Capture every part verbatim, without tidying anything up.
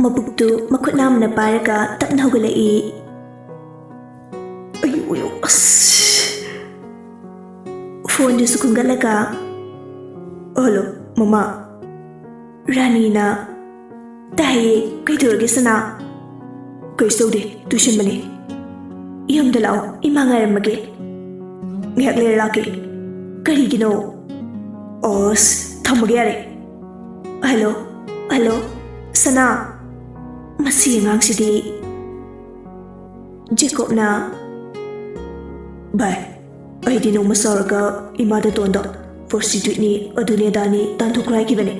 ꯃꯕꯨꯛꯇꯨ ꯃꯈꯨꯠ ꯅꯥꯝꯃꯅ ꯄꯥꯏꯔꯒ ꯇꯞꯅ ꯍꯧꯒꯠꯂꯛꯏ꯫ ꯑꯌꯨ, ꯑꯌꯨ, ꯑꯁ꯫ ꯐꯣꯟꯗꯨꯁꯨ ꯈꯨꯝꯒꯠꯂꯒ, "ꯍꯜꯂꯣ, ꯃꯃꯥ꯫" ꯔꯥꯅꯤꯅ, "ꯇꯥꯏꯌꯦ, ꯀꯩꯗꯧꯔꯒꯦ ꯁꯅꯥ?" "ꯀꯩꯁꯨ ꯇꯧꯗꯦ, ꯇꯨꯏꯁꯟꯕꯅꯦ꯫ ꯌꯨꯝꯗ ꯂꯥꯛꯑꯣ, ꯏꯃꯥ ꯉꯥꯏꯔꯝꯃꯒꯦ꯫ ꯉꯥꯏꯍꯥꯛ ꯂꯩꯔ ꯂꯥꯛꯀꯦ꯫" "ꯀꯔꯤꯒꯤꯅꯣ?" "ꯑꯁ, ꯊꯝꯃꯒꯦ ꯌꯥꯔꯦ꯫" "ꯍꯜꯂꯣ, ꯍꯜꯂꯣ, ꯁꯅꯥ꯫" ꯃꯁꯤ ꯑꯉꯥꯡꯁꯤꯗꯤ꯫ ꯖꯦꯀꯣꯕꯅ, "ꯚꯥꯏ, ꯑꯩꯗꯤ ꯅꯣꯡꯃ ꯁꯥꯎꯔꯒ ꯏꯃꯥꯗ ꯇꯣꯟꯗ ꯄ꯭ꯔꯣꯁꯇꯤꯇ꯭ꯌꯨꯠꯅꯤ, ꯑꯗꯨꯅꯦ ꯑꯗꯥꯅꯤ ꯇꯥꯟꯊꯣꯛꯈ꯭ꯔꯣ ꯍꯥꯏꯈꯤꯕꯅꯦ꯫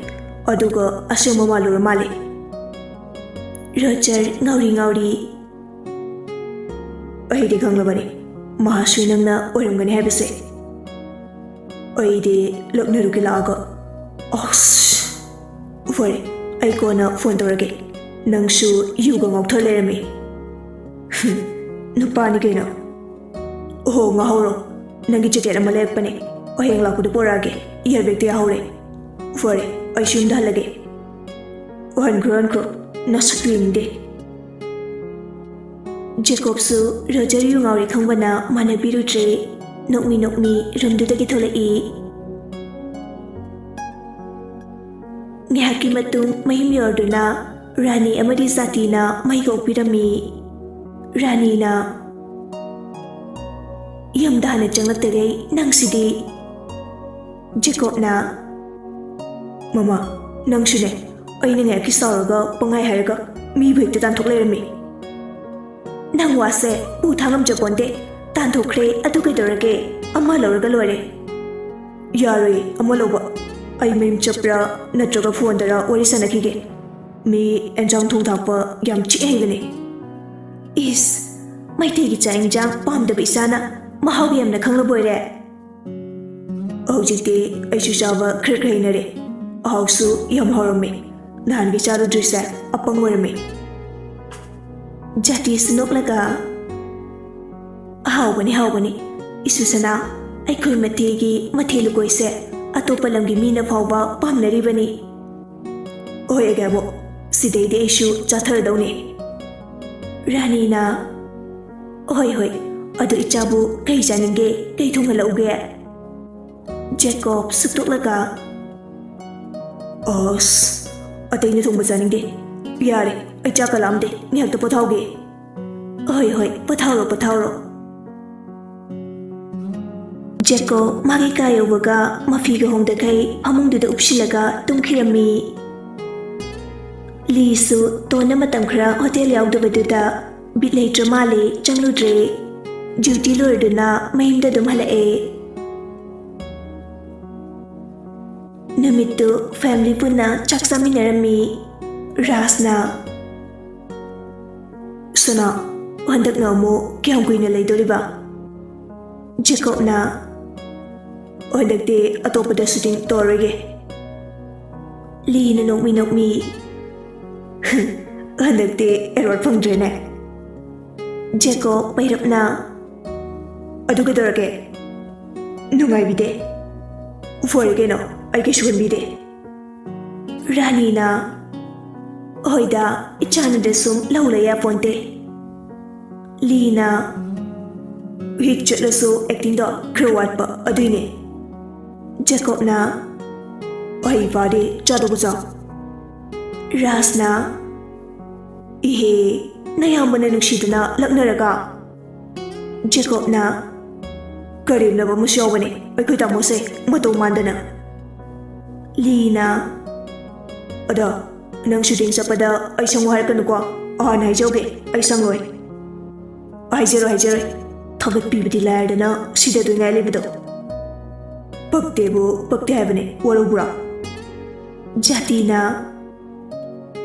ꯑꯗꯨꯒ ꯑꯁꯦꯡꯕ ꯃꯥꯜꯂꯨꯔ ꯃꯥꯜꯂꯦ꯫" ꯔꯣꯖꯔ ꯉꯥꯎꯔꯤ ꯉꯥꯎꯔꯤ, "ꯑꯩꯗꯤ ꯈꯪꯂꯕꯅꯤ, ꯃꯍꯥꯁꯨ ꯅꯪꯅ ꯑꯣꯏꯔꯝꯒꯅꯤ ꯍꯥꯏꯕꯁꯦ꯫ ꯑꯩꯗꯤ ꯂꯛꯅꯔꯨꯒꯦ ꯂꯥꯛꯑꯒ꯫" "ꯑꯁ, ꯐꯔꯦ, ꯑꯩ ꯀꯣꯟꯅ ꯐꯣꯟ ꯇꯧꯔꯒꯦ꯫ ꯅꯪꯁꯨ ꯌꯨꯒ ꯉꯥꯎꯊ ꯂꯩꯔꯝꯃꯤ꯫" "ꯍꯨꯝ, ꯅꯨꯄꯥꯅꯤ ꯀꯩꯅꯣ꯫" "ꯑꯣꯍꯣ, ꯉꯥꯎꯍꯧꯔꯣ꯫ ꯅꯪꯒꯤ ꯖꯦꯀꯦꯠ ꯑꯃ ꯂꯩꯔꯛꯄꯅꯦ, ꯍꯌꯦꯡ ꯂꯥꯛꯄꯗ ꯄꯣꯔꯛꯑꯒꯦ꯫ ꯏꯌꯥꯔ ꯕꯦꯒꯇ ꯌꯥꯍꯧꯔꯦ꯫" "ꯐꯔꯦ, ꯑꯩꯁꯨ ꯌꯨꯝꯗ ꯍꯜꯂꯒꯦ꯫" "ꯍꯟꯈ꯭ꯔꯣ, ꯍꯟꯈ꯭ꯔꯣ, ꯅꯁꯛꯇꯨ ꯌꯦꯡꯅꯤꯡꯗꯦ꯫" ꯖꯦꯀꯣꯕꯁꯨ ꯔꯣꯖꯔ ꯌꯨ ꯉꯥꯎꯔꯤ ꯈꯪꯕꯅ ꯃꯥꯟꯅꯕꯤꯔꯨꯗ꯭ꯔꯦ꯫ ꯅꯣꯛꯃꯤ ꯅꯣꯛꯃꯤ ꯔꯨꯝꯗꯨꯗꯒꯤ ꯊꯣꯛꯂꯛꯏ꯫ ꯉꯥꯏꯍꯥꯛꯀꯤ ꯃꯇꯨꯡ ꯃꯌꯨꯝ ꯌꯧꯔꯗꯨꯅ ꯔꯥꯅꯤ ꯑꯃꯗꯤ ꯖꯥꯇꯤꯅ ꯃꯩꯒ ꯑꯣꯛꯄꯤꯔꯝꯃꯤ꯫ ꯔꯥꯅꯤꯅ, "ꯌꯨꯝꯗ ꯍꯥꯟꯅ ꯆꯪꯂꯛꯇꯔꯦ ꯅꯪꯁꯤꯗꯤ꯫" ꯖꯦꯀꯣꯕꯅ, "ꯃꯃꯥ, ꯅꯪꯁꯨꯅꯦ, ꯑꯩꯅ ꯉꯥꯏꯍꯥꯛꯀꯤ ꯁꯥꯎꯔꯒ ꯄꯪꯍꯥꯏ ꯍꯥꯏꯔꯒ ꯃꯤꯕꯨ ꯍꯦꯛꯇ ꯇꯥꯟꯊꯣꯛ ꯂꯩꯔꯝꯃꯤ꯫" "ꯅꯪ ꯋꯥꯁꯦ ꯎ ꯊꯥ ꯉꯝꯖꯄꯣꯟꯇꯦ꯫ ꯇꯥꯟꯊꯣꯛꯈ꯭ꯔꯦ, ꯑꯗꯨ ꯀꯩꯗꯧꯔꯒꯦ? ꯑꯃ ꯂꯧꯔꯒ ꯂꯣꯏꯔꯦ꯫" "ꯌꯥꯔꯣꯏ ꯑꯃ ꯂꯧꯕ꯫ ꯑꯩ ꯃꯌꯨꯝ ꯆꯠꯄ꯭ꯔꯥ ꯅꯠꯇ꯭ꯔꯒ ꯐꯣꯟꯗꯔ ꯋꯥꯔꯤ ꯁꯥꯟꯅꯈꯤꯒꯦ꯫ ꯃꯤ ꯑꯦꯟꯖꯥꯡ ꯊꯣꯡ ꯊꯥꯛꯄ ꯌꯥꯝ ꯆꯤꯛ ꯍꯩꯕꯅꯦ꯫" "ꯏꯁ, ꯃꯩꯇꯩꯒꯤ ꯆꯥꯛ ꯏꯟꯖꯥꯡ ꯄꯥꯝꯗꯕ ꯏꯆꯥꯅ ꯃꯍꯥꯎ ꯌꯥꯝꯅ ꯈꯪꯂꯕꯣꯏꯔꯦ꯫" "ꯍꯧꯖꯤꯛꯇꯤ ꯑꯩꯁꯨ ꯆꯥꯕ ꯈꯔ ꯈꯔ ꯍꯩꯅꯔꯦ꯫ ꯑꯍꯥꯎꯁꯨ ꯌꯥꯝ ꯍꯥꯎꯔꯝꯃꯦ꯫ ꯅꯍꯥꯟꯒꯤ ꯆꯥꯔꯨꯗ꯭ꯔꯤꯁꯦ ꯑꯄꯪ ꯑꯣꯏꯔꯝꯃꯦ꯫" ꯖꯥꯇꯤꯁꯨ ꯅꯣꯛꯂꯒ, "ꯍꯥꯎꯕꯅꯤ, ꯍꯥꯎꯕꯅꯤ꯫ ꯏꯁꯨ ꯁꯅꯥ, ꯑꯩꯈꯣꯏ ꯃꯩꯇꯩꯒꯤ ꯃꯊꯦꯜ ꯂꯨꯀꯣꯏꯁꯦ ꯑꯇꯣꯞꯄ ꯂꯝꯒꯤ ꯃꯤꯅ ꯐꯥꯎꯕ ꯄꯥꯝꯅꯔꯤꯕꯅꯤ꯫" "ꯍꯣꯏ ꯑꯒꯦꯕꯣ, ꯁꯤꯗꯩꯗꯤ ꯑꯩꯁꯨ ꯆꯥꯊꯔꯗꯧꯅꯦ꯫ ꯔꯥꯅꯤꯅ, "ꯍꯣꯏ, ꯍꯣꯏ, ꯑꯗꯨ ꯏꯆꯥꯕꯨ ꯀꯩ ꯆꯥꯅꯤꯡꯒꯦ? ꯀꯩ ꯊꯣꯡꯍꯜꯂꯛꯎꯒꯦ?" ꯖꯦꯀꯣꯕ ꯁꯨꯛꯇꯣꯛꯂꯒ, "ꯑꯁ, ꯑꯇꯩꯅ ꯊꯣꯡꯕ ꯆꯥꯅꯤꯡꯗꯦ꯫ ꯌꯥꯔꯦ, ꯑꯩ ꯆꯥꯛꯀ ꯂꯥꯝꯗꯦ, ꯉꯥꯏꯍꯥꯛꯇ ꯄꯣꯊꯥꯎꯒꯦ꯫" "ꯍꯣꯏ, ꯍꯣꯏ, ꯄꯣꯊꯥꯎꯔꯣ, ꯄꯣꯊꯥꯎꯔꯣ꯫" ꯖꯦꯀꯣꯕ ꯃꯥꯒꯤ ꯀꯥ ꯌꯧꯕꯒ ꯃꯐꯤꯒ ꯍꯣꯡꯗꯈꯩ ꯐꯃꯨꯡꯗꯨꯗ ꯎꯞꯁꯤꯜꯂꯒ ꯇꯨꯝꯈꯤꯔꯝꯃꯤ꯫ ꯂꯤꯁꯨ ꯇꯣꯟꯅ ꯃꯇꯝ ꯈꯔ ꯍꯣꯇꯦꯜ ꯌꯥꯎꯗꯕꯗꯨꯗ ꯕꯤꯠ ꯂꯩꯇ꯭ꯔ ꯃꯥꯜꯂꯦ, ꯆꯪꯂꯨꯗ꯭ꯔꯦ꯫ ꯗ꯭ꯌꯨꯇꯤ ꯂꯣꯏꯔꯗꯨꯅ ꯃꯌꯨꯝꯗ ꯑꯗꯨꯝ ꯍꯜꯂꯛꯑꯦ꯫ ꯅꯨꯃꯤꯠꯇꯨ ꯐꯦꯃꯤꯂꯤ ꯄꯨꯟꯅ ꯆꯥꯛ ꯆꯥꯃꯤꯟꯅꯔꯝꯃꯤ꯫ ꯔꯥꯖꯅ, "ꯁꯅꯥ, ꯍꯟꯗꯛꯅ ꯑꯃꯨꯛ ꯀꯌꯥꯝ ꯀꯨꯏꯅ ꯂꯩꯗꯣꯔꯤꯕ?" ꯖꯦꯀꯣꯕꯅ, "ꯍꯟꯗꯛꯇꯤ ꯑꯇꯣꯞꯄꯗ ꯁꯨꯇꯤꯡ ꯇꯧꯔꯔꯣꯏꯒꯦ꯫" ꯂꯤꯅ ꯅꯣꯛꯃꯤ ꯅꯣꯛꯃꯤ, "ꯍꯟꯗꯛꯇꯤ ꯑꯦꯋꯥꯔꯗ ꯐꯪꯗ꯭ꯔꯦꯅꯦ꯫" ꯖꯦꯀꯣꯕ ꯄꯩꯔꯞꯅ, "ꯑꯗꯨ ꯀꯩꯗꯧꯔꯒꯦ? ꯅꯨꯡꯉꯥꯏꯕꯤꯗꯦ꯫ ꯐꯔꯦ ꯀꯩꯅꯣ, ꯑꯩ ꯀꯩꯁꯨ ꯈꯟꯕꯤꯗꯦ꯫" ꯔꯥꯅꯤꯅ, "ꯍꯣꯏꯗ, ꯏꯆꯥꯅꯤꯗ ꯁꯨꯝ ꯂꯧ ꯂꯩ ꯌꯥꯄꯣꯟꯇꯦ꯫" ꯂꯤꯅ, "ꯍꯤꯛ ꯆꯠꯂꯁꯨ ꯑꯦꯛꯇꯤꯡꯗꯣ ꯈꯔ ꯋꯥꯠꯄ ꯑꯗꯨꯏꯅꯦ꯫" ꯖꯦꯀꯣꯕꯅ, "ꯑꯩ ꯄꯥꯗꯤ ꯆꯥꯗꯧꯕ ꯆꯥꯎ꯫" ꯔꯥꯖꯅ, "ꯏꯍꯦ, ꯅꯌꯥꯝꯕꯅ ꯅꯨꯡꯁꯤꯗꯅ ꯂꯛꯅꯔꯒ꯫" ꯖꯦꯀꯣꯕꯅ, "ꯀꯔꯦꯝꯅꯕ ꯑꯃꯁꯨ ꯌꯥꯎꯕꯅꯦ ꯑꯩꯈꯣꯏ ꯇꯥꯃꯣꯁꯦ, ꯃꯇꯧ ꯃꯥꯟꯗꯅ꯫" ꯂꯤꯅ, "ꯑꯗꯣ ꯅꯪ ꯁꯨꯇꯤꯡ ꯆꯠꯄꯗ ꯑꯩ ꯁꯪꯉꯨ ꯍꯥꯏꯔꯛꯀꯅꯨꯀꯣ, ꯑꯍꯥꯟꯅ ꯍꯥꯏꯖꯍꯧꯒꯦ, ꯑꯩ ꯁꯪꯂꯣꯏ꯫" "ꯍꯥꯏꯖꯔꯣꯏ, ꯍꯥꯏꯖꯔꯣꯏ, ꯊꯥꯒꯠꯄꯤꯕꯗꯤ ꯂꯥꯏꯔꯗꯅ ꯁꯤꯗꯗꯣꯏꯉꯥꯏ ꯂꯩꯕꯗꯣ꯫ ꯄꯛꯇꯦꯕꯨ ꯄꯛꯇꯦ ꯍꯥꯏꯕꯅꯦ, ꯋꯥꯔꯧꯕ꯭ꯔꯥ?" ꯖꯥꯇꯤꯅ,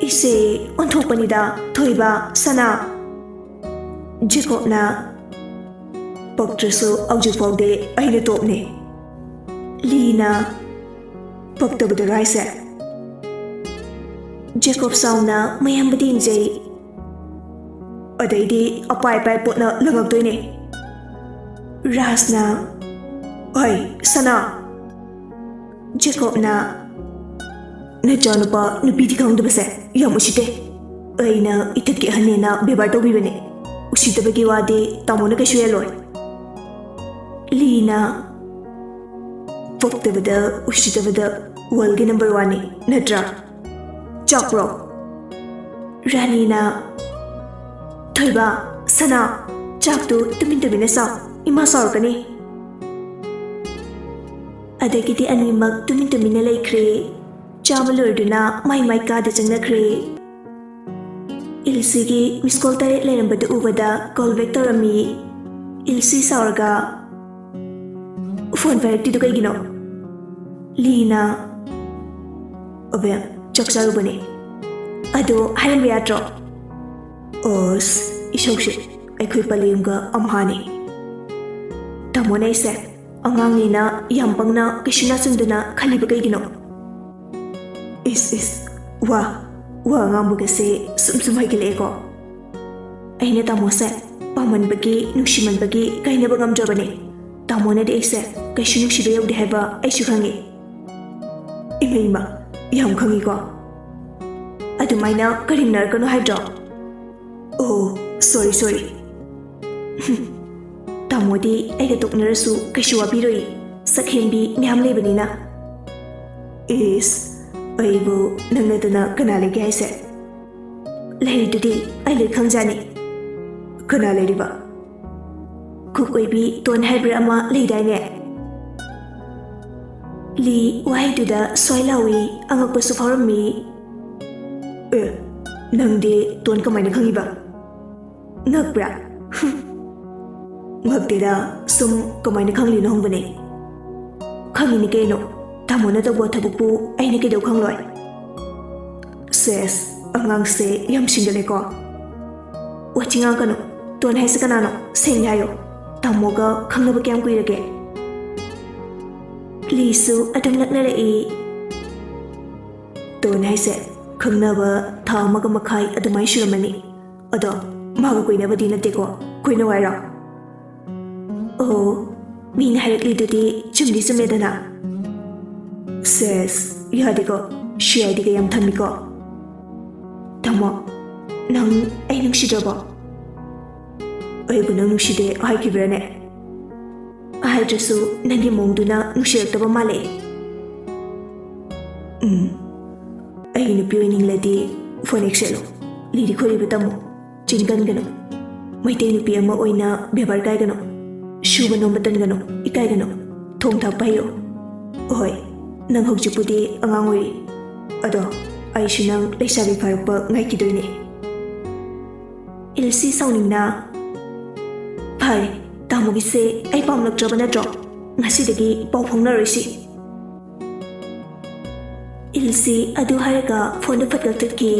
"ꯏꯁꯦ, ꯑꯣꯟꯊꯣꯛꯄꯅꯤꯗ, ꯊꯣꯏꯕ, ꯁꯅꯥ꯫" ꯖꯦꯀꯣꯕꯅ, "ꯄꯛꯇ꯭ꯔꯁꯨ ꯍꯧꯖꯤꯛ ꯐꯥꯎꯗꯤ ꯑꯩꯅ ꯇꯣꯞꯅꯦ꯫" ꯂꯤꯅ, "ꯄꯛꯇꯕꯗꯔꯣ ꯍꯥꯏꯁꯦ?" ꯖꯦꯀꯣꯕ ꯁꯥꯎꯅ ꯃꯌꯥꯝꯕꯗ ꯌꯦꯡꯖꯩ꯫ "ꯑꯗꯩꯗꯤ ꯑꯄꯥꯏ ꯑꯄꯥꯏ ꯄꯣꯠꯅ ꯂꯪꯉꯛꯇꯣꯏꯅꯦ꯫" ꯔꯥꯖꯅ, "ꯍꯩ, ꯁꯅꯥ!" ꯖꯦꯀꯣꯕꯅ, ꯅꯆꯥꯅꯨꯄꯥ ꯅꯨꯄꯤꯗꯤ ꯈꯪꯗꯕꯁꯦ ꯌꯥꯝ ꯎꯁꯤꯠꯇꯦ꯫ ꯑꯩꯅ ꯏꯊꯛꯀꯤ ꯑꯍꯟꯅꯦꯅ ꯕꯦꯕꯥꯔ ꯇꯧꯕꯤꯕꯅꯦ꯫ ꯎꯁꯤꯠꯇꯕꯒꯤ ꯋꯥꯗꯤ ꯇꯥꯃꯣꯅ ꯀꯩꯁꯨ ꯍꯦꯜꯂꯣꯏ꯫ ꯂꯤꯅ ꯄꯣꯛꯇꯕꯗ ꯎꯁꯤꯠꯇꯕꯗ ꯋꯥꯔꯜꯒꯤ ꯅꯝꯕꯔ ꯋꯥꯟꯅꯤ ꯅꯠꯇ꯭ꯔꯥ? ꯆꯥꯛꯄ꯭ꯔꯣ? ꯔꯥꯅꯤꯅ, "ꯊꯣꯏꯕ, ꯁꯅꯥ, ꯆꯥꯛꯇꯨ ꯇꯨꯃꯤꯟ ꯇꯨꯃꯤꯟꯅ ꯆꯥꯎ, ꯏꯃꯥ ꯁꯥꯎꯔꯛꯀꯅꯤ"꯫ ꯑꯗꯒꯤꯗꯤ ꯑꯅꯤꯃꯛ ꯇꯨꯃꯤꯟ ꯇꯨꯃꯤꯟꯅ ꯂꯩꯈ꯭ꯔꯦ꯫ ꯆꯥꯕ ꯂꯣꯏꯔꯗꯨꯅ ꯃꯥꯏ ꯃꯥꯏ ꯀꯥꯗ ꯆꯪꯅꯈ꯭ꯔꯦ꯫ ꯏꯜꯁꯤꯒꯤ ꯃꯤꯁ ꯀꯣꯜ ꯇꯔꯦꯠ ꯂꯩꯔꯝꯕꯗꯨ ꯎꯕꯗ ꯀꯣꯜ ꯕꯦꯛ ꯇꯧꯔꯝꯃꯤ꯫ ꯏꯜꯁꯤ ꯁꯥꯎꯔꯒ, "ꯐꯣꯟ ꯄꯥꯏꯔꯛꯇ꯭ꯔꯤꯗꯨ ꯀꯩꯒꯤꯅꯣ?" ꯂꯤꯅ, "ꯑꯕꯦ, ꯆꯥꯛ ꯆꯥꯔꯨꯕꯅꯦ꯫ ꯑꯗꯣ ꯍꯥꯏꯔꯝꯕ ꯌꯥꯗ꯭ꯔꯣ?" ꯑꯁ, ꯏꯁꯧꯁꯦ ꯑꯩꯈꯣꯏ ꯄꯂꯦꯝꯒ ꯑꯝꯍꯥꯅꯤ꯫ ꯇꯥꯃꯣꯅ ꯑꯩꯁꯦ ꯑꯉꯥꯡꯅꯤꯅ ꯌꯥꯝ ꯄꯪꯅ ꯀꯩꯁꯨ ꯅꯥꯆꯨꯡꯗꯅ ꯈꯜꯂꯤꯕ ꯀꯩꯒꯤꯅꯣ? ꯏꯁ, ꯏꯁ, ꯋꯥ, ꯋꯥ ꯉꯥꯡꯕꯒꯁꯦ ꯁꯨꯝ ꯁꯨꯝ ꯍꯩꯒꯠꯂꯛꯑꯦꯀꯣ꯫ ꯑꯩꯅ ꯇꯥꯃꯣꯁꯦ ꯄꯥꯝꯃꯟꯕꯒꯤ, ꯅꯨꯡꯁꯤꯃꯟꯕꯒꯤ ꯀꯥꯏꯅꯕ ꯉꯝꯗ꯭ꯔꯕꯅꯦ꯫ ꯇꯥꯃꯣꯅꯗꯤ ꯑꯩꯁꯦ ꯀꯩꯁꯨ ꯅꯨꯡꯁꯤꯕ ꯌꯧꯗꯦ ꯍꯥꯏꯕ ꯑꯩꯁꯨ ꯈꯪꯉꯤ꯫ ꯏꯃꯩꯃ, ꯌꯥꯝ ꯈꯪꯉꯤꯀꯣ꯫ ꯑꯗꯨꯃꯥꯏꯅ ꯀꯔꯦꯝꯅꯔꯛꯀꯅꯨ ꯍꯥꯏꯗ꯭ꯔꯣ? ꯑꯣ, ꯁꯣꯔꯤ, ꯁꯣꯔꯤ꯫ ꯇꯥꯃꯣꯗꯤ ꯑꯩꯒ ꯇꯣꯛꯅꯔꯁꯨ ꯀꯩꯁꯨ ꯋꯥꯕꯤꯔꯣꯏ, ꯁꯛ ꯍꯦꯟꯕꯤ ꯃꯌꯥꯝ ꯂꯩꯕꯅꯤꯅ꯫ ꯏꯁ, ꯑꯩꯕꯨ ꯅꯪ ꯅꯠꯇꯅ ꯀꯅꯥ ꯂꯩꯒꯦ ꯍꯥꯏꯁꯦ? ꯂꯩꯔꯤꯗꯨꯗꯤ, ꯑꯩ ꯂꯣꯏ ꯈꯪꯖꯥꯅꯤ꯫ ꯀꯅꯥ ꯂꯩꯔꯤꯕ? ꯀꯨꯛ ꯑꯣꯏꯕꯤ ꯇꯣꯟ ꯍꯥꯏꯕ꯭ꯔꯥ ꯑꯃ ꯂꯩꯗꯥꯏꯅꯦ? ꯂꯤ ꯋꯥꯍꯩꯗꯨꯗ ꯁ꯭ꯋꯥꯏ ꯂꯥꯎꯏ, ꯑꯉꯛꯄꯁꯨ ꯐꯥꯎꯔꯝꯃꯤ꯫ ꯑꯦ, ꯅꯪꯗꯤ ꯇꯣꯟ ꯀꯃꯥꯏꯅ ꯈꯪꯉꯤꯕ? ꯉꯛꯄ꯭ꯔꯥ? ꯍꯨꯝ꯫ ꯉꯛꯇꯦꯗ, ꯁꯨꯝ ꯀꯃꯥꯏꯅ ꯈꯪꯂꯤꯅꯣ ꯍꯪꯕꯅꯦ꯫ ꯈꯪꯉꯤꯅꯤ ꯀꯩꯅꯣ, ꯇꯥꯃꯣꯅ ꯇꯧꯕ ꯊꯕꯛꯄꯨ ꯑꯩꯅ ꯀꯩꯗꯧ ꯈꯪꯂꯣꯏ? ꯁꯦꯁ, ꯑꯉꯥꯡꯁꯦ ꯌꯥꯝ ꯁꯤꯡꯒꯠꯂꯦꯀꯣ꯫ ꯋꯥꯊꯤ ꯉꯥꯡꯒꯅꯨ, ꯇꯣꯟ ꯍꯥꯏꯁꯦ ꯀꯅꯥꯅꯣ? ꯁꯦꯡꯅ ꯍꯥꯏꯌꯣ꯫ ꯇꯥꯃꯣꯒ ꯈꯪꯅꯕ ꯀꯌꯥꯝ ꯀꯨꯏꯔꯒꯦ? ꯂꯤꯁꯨ ꯑꯗꯨꯝ ꯅꯛꯅꯔꯛꯏ꯫ ꯇꯣꯟ ꯍꯥꯏꯁꯦ ꯈꯪꯅꯕ ꯊꯥ ꯑꯃꯒ ꯃꯈꯥꯏ ꯑꯗꯨꯃꯥꯏꯅ ꯁꯨꯔꯝꯃꯅꯤ꯫ ꯑꯗꯣ ꯃꯥꯒ ꯀꯣꯏꯅꯕꯗꯤ ꯅꯠꯇꯦꯀꯣ, ꯀꯣꯏꯅꯧ ꯍꯥꯏꯔꯣ? ꯑꯣ, ꯃꯤꯅ ꯍꯥꯏꯔꯛꯂꯤꯗꯨꯗꯤ ꯆꯨꯝꯗꯤ ꯆꯨꯝꯃꯦꯗꯅ꯫ ꯁꯦꯁ, ꯌꯥꯗꯦꯀꯣ꯫ ꯁꯤ ꯑꯥꯏ ꯗꯤꯒ ꯌꯥꯝ ꯊꯝꯃꯤꯀꯣ꯫ ꯇꯥꯃꯣ, ꯅꯪ ꯑꯩ ꯅꯨꯡꯁꯤꯗ꯭ꯔꯕꯣ? ꯑꯩꯕꯨ ꯅꯪ ꯅꯨꯡꯁꯤꯗꯦ ꯍꯥꯏꯈꯤꯕ꯭ꯔꯥꯅꯦ? ꯍꯥꯏꯗ꯭ꯔꯁꯨ ꯅꯪꯒꯤ ꯃꯑꯣꯡꯗꯨꯅ ꯅꯨꯡꯁꯤꯔꯛꯇꯕ ꯃꯥꯜꯂꯦ꯫ ꯎꯝ, ꯑꯩꯒꯤ ꯅꯨꯄꯤ ꯑꯣꯏꯅꯤꯡꯂꯗꯤ ꯐꯣꯟ ꯍꯦꯛ ꯁꯦꯠꯂꯣ, ꯂꯤꯔꯤ ꯈꯣꯏꯔꯤꯕ ꯇꯝꯃꯣ, ꯆꯤꯟ ꯀꯟꯒꯅꯨ꯫ ꯃꯩꯇꯩ ꯅꯨꯄꯤ ꯑꯃ ꯑꯣꯏꯅ ꯕꯦꯕꯥꯔ ꯀꯥꯏꯒꯅꯨ, ꯁꯨꯕ ꯅꯣꯝꯕ ꯇꯟꯒꯅꯨ, ꯏꯀꯥꯏꯒꯅꯨ, ꯊꯣꯡ ꯊꯥꯛꯄ ꯍꯩꯌꯨ꯫ ꯍꯣꯏ, ꯅꯪ ꯍꯧꯖꯤꯛꯄꯨꯗꯤ ꯑꯉꯥꯡ ꯑꯣꯏꯔꯤ, ꯑꯗꯣ ꯑꯩꯁꯨ ꯅꯪ ꯂꯩꯁꯥꯕꯤ ꯐꯥꯔꯛꯄ ꯉꯥꯏꯈꯤꯗꯣꯏꯅꯦ꯫ ꯏꯜꯁꯤ ꯁꯥꯎꯅꯤꯡꯅ, "ꯐꯔꯦ, ꯇꯥꯃꯣꯒꯤꯁꯦ ꯑꯩ ꯄꯥꯝꯂꯛꯇ꯭ꯔꯕ ꯅꯠꯇ꯭ꯔꯣ? ꯉꯁꯤꯗꯒꯤ ꯄꯥꯎ ꯐꯥꯎꯅꯔꯣꯏꯁꯤ꯫" ꯏꯜꯁꯤ ꯑꯗꯨ ꯍꯥꯏꯔꯒ ꯐꯣꯟꯗꯨ ꯐꯠ ꯀꯛꯊꯠꯈꯤ꯫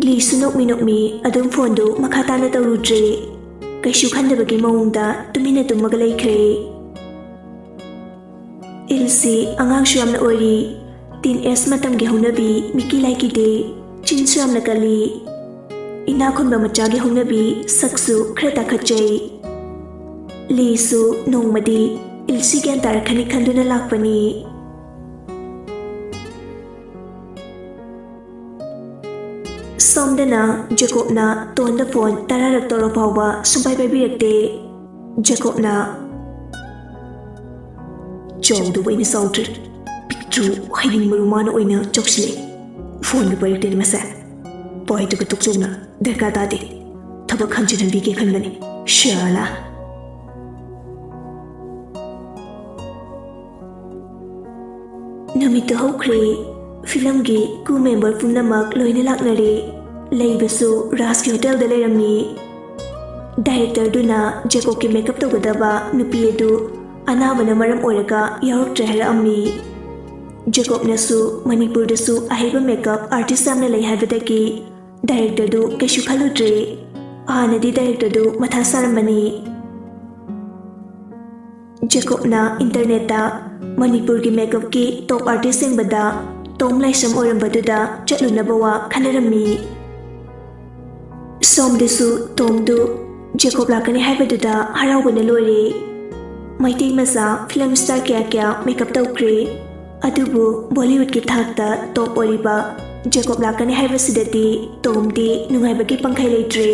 ꯂꯤꯁꯨ ꯅꯣꯛꯃꯤ ꯅꯣꯛꯃꯤ ꯑꯗꯨꯝ ꯐꯣꯟꯗꯨ ꯃꯈꯥ ꯇꯥꯅ ꯇꯧꯔꯨꯗ꯭ꯔꯦ꯫ ꯀꯩꯁꯨ ꯈꯟꯗꯕꯒꯤ ꯃꯑꯣꯡꯗ ꯇꯨꯃꯤꯟꯅ ꯇꯨꯝꯃꯒ ꯂꯩꯈ꯭ꯔꯦ꯫ ꯏꯜꯁꯤ ꯑꯉꯥꯡꯁꯨ ꯌꯥꯝꯅ ꯑꯣꯏꯔꯤ꯫ ꯇꯤꯟ ꯑꯦꯖ ꯃꯇꯝꯒꯤ ꯍꯧꯅꯕꯤ, ꯃꯤꯀꯤ ꯂꯥꯏꯀꯤꯗꯦ, ꯆꯤꯟꯁꯨ ꯌꯥꯝꯅ ꯀꯜꯂꯤ꯫ ꯏꯅꯥꯛ ꯈꯨꯟꯕ ꯃꯆꯥꯒꯤ ꯍꯧꯅꯕꯤ, ꯁꯛꯁꯨ ꯈꯔ ꯇꯥꯈꯠꯆꯩ꯫ ꯂꯤꯁꯨ ꯅꯣꯡꯃꯗꯤ ꯏꯜꯁꯤ ꯒ꯭ꯌꯥꯟ ꯇꯥꯔꯛꯀꯅꯤ ꯈꯟꯗꯨꯅ ꯂꯥꯛꯄꯅꯤ꯫ ꯁꯣꯝꯗꯅ ꯖꯦꯀꯣꯕꯅ ꯇꯣꯟꯗ ꯐꯣꯟ ꯇꯔꯥꯔꯛ ꯇꯧꯔ ꯐꯥꯎꯕ ꯁꯨꯡꯄꯥꯏ ꯄꯥꯏꯕꯤꯔꯛꯇꯦ꯫ ꯖꯦꯀꯣꯕꯅ, "ꯆꯥꯎꯗꯕ ꯑꯩꯅ ꯆꯥꯎꯗ꯭ꯔꯦ, ꯄꯤꯛꯇ꯭ꯔꯨ ꯍꯩꯅꯤꯡ ꯃꯔꯨ ꯃꯥꯅ ꯑꯣꯏꯅ ꯆꯥꯎꯁꯤꯜꯂꯦ꯫ ꯐꯣꯟꯒ ꯄꯥꯏꯔꯛꯇꯦꯅꯦ ꯃꯁꯦ꯫ ꯄꯥꯏꯗꯕ ꯇꯣꯛꯆꯧꯅ ꯗꯔꯀꯥꯔ ꯇꯥꯗꯦ꯫ ꯊꯕꯛ ꯍꯟꯖꯤꯟꯍꯟꯕꯤꯒꯦ ꯈꯟꯕꯅꯤ꯫ ꯁꯤꯌꯥꯂꯥ꯫" ꯅꯨꯃꯤꯠꯇꯨ ꯍꯧꯈ꯭ꯔꯦ꯫ ꯐꯤꯂꯝꯒꯤ crew member ꯄꯨꯝꯅꯃꯛ ꯂꯣꯏꯅ ꯂꯥꯛꯅꯔꯦ꯫ ꯂꯩꯕꯁꯨ ꯔꯥꯖꯀꯤ ꯍꯣꯇꯦꯜꯗ ꯂꯩꯔꯝꯃꯤ꯫ ꯗꯥꯏꯔꯦꯛꯇꯔꯗꯨꯅ ꯖꯦꯀꯣꯕꯀꯤ ꯃꯦꯀꯞ ꯇꯧꯒꯗꯕ ꯅꯨꯄꯤ ꯑꯗꯨ ꯑꯅꯥꯕꯅ ꯃꯔꯝ ꯑꯣꯏꯔꯒ ꯌꯥꯎꯔꯛꯇ꯭ꯔꯦ ꯍꯥꯏꯔꯛꯑꯝꯃꯤ꯫ ꯖꯦꯀꯣꯕꯅꯁꯨ ꯃꯅꯤꯄꯨꯔꯗꯁꯨ ꯑꯍꯩꯕ ꯃꯦꯀꯞ ꯑꯥꯔꯇꯤꯁ ꯌꯥꯝꯅ ꯂꯩ ꯍꯥꯏꯕꯗꯒꯤ ꯗꯥꯏꯔꯦꯛꯇꯔꯗꯨ ꯀꯩꯁꯨ ꯈꯜꯂꯨꯗ꯭ꯔꯦ꯫ ꯍꯥꯟꯅꯗꯤ ꯗꯥꯏꯔꯦꯛꯇꯔꯗꯨ ꯃꯊꯥ ꯁꯥꯔꯝꯕꯅꯤ꯫ ꯖꯦꯀꯣꯕꯅ ꯏꯟꯇꯔꯅꯦꯠꯇ ꯃꯅꯤꯄꯨꯔꯒꯤ ꯃꯦꯀꯞꯀꯤ ꯇꯣꯞ ꯑꯥꯔꯇꯤꯁ ꯌꯦꯡꯕꯗ ꯇꯣꯝ ꯂꯥꯏꯁ꯭ꯔꯝ ꯑꯣꯏꯔꯝꯕꯗꯨꯗ ꯆꯠꯂꯨꯅꯕ ꯋꯥ ꯈꯟꯅꯔꯝꯃꯤ꯫ ꯁꯣꯝꯗꯁꯨ ꯇꯣꯝꯗꯨ ꯖꯦꯀꯣꯕ ꯂꯥꯛꯀꯅꯤ ꯍꯥꯏꯕꯗꯨꯗ ꯍꯔꯥꯎꯕꯅ ꯂꯣꯏꯔꯦ꯫ ꯃꯩꯇꯩ ꯃꯆꯥ ꯐꯤꯂꯝ ꯁ꯭ꯇꯥꯔ ꯀꯌꯥ ꯀꯌꯥ ꯃꯦꯀꯞ ꯇꯧꯈ꯭ꯔꯦ꯫ ꯑꯗꯨꯕꯨ ꯕꯣꯂꯤꯋꯨꯗꯀꯤ ꯊꯥꯛꯇ ꯇꯣꯞ ꯑꯣꯏꯔꯤꯕ ꯖꯦꯀꯣꯕ ꯂꯥꯛꯀꯅꯤ ꯍꯥꯏꯕꯁꯤꯗꯗꯤ ꯇꯣꯝꯗꯤ ꯅꯨꯡꯉꯥꯏꯕꯒꯤ ꯄꯪꯈꯩ ꯂꯩꯇ꯭ꯔꯦ꯫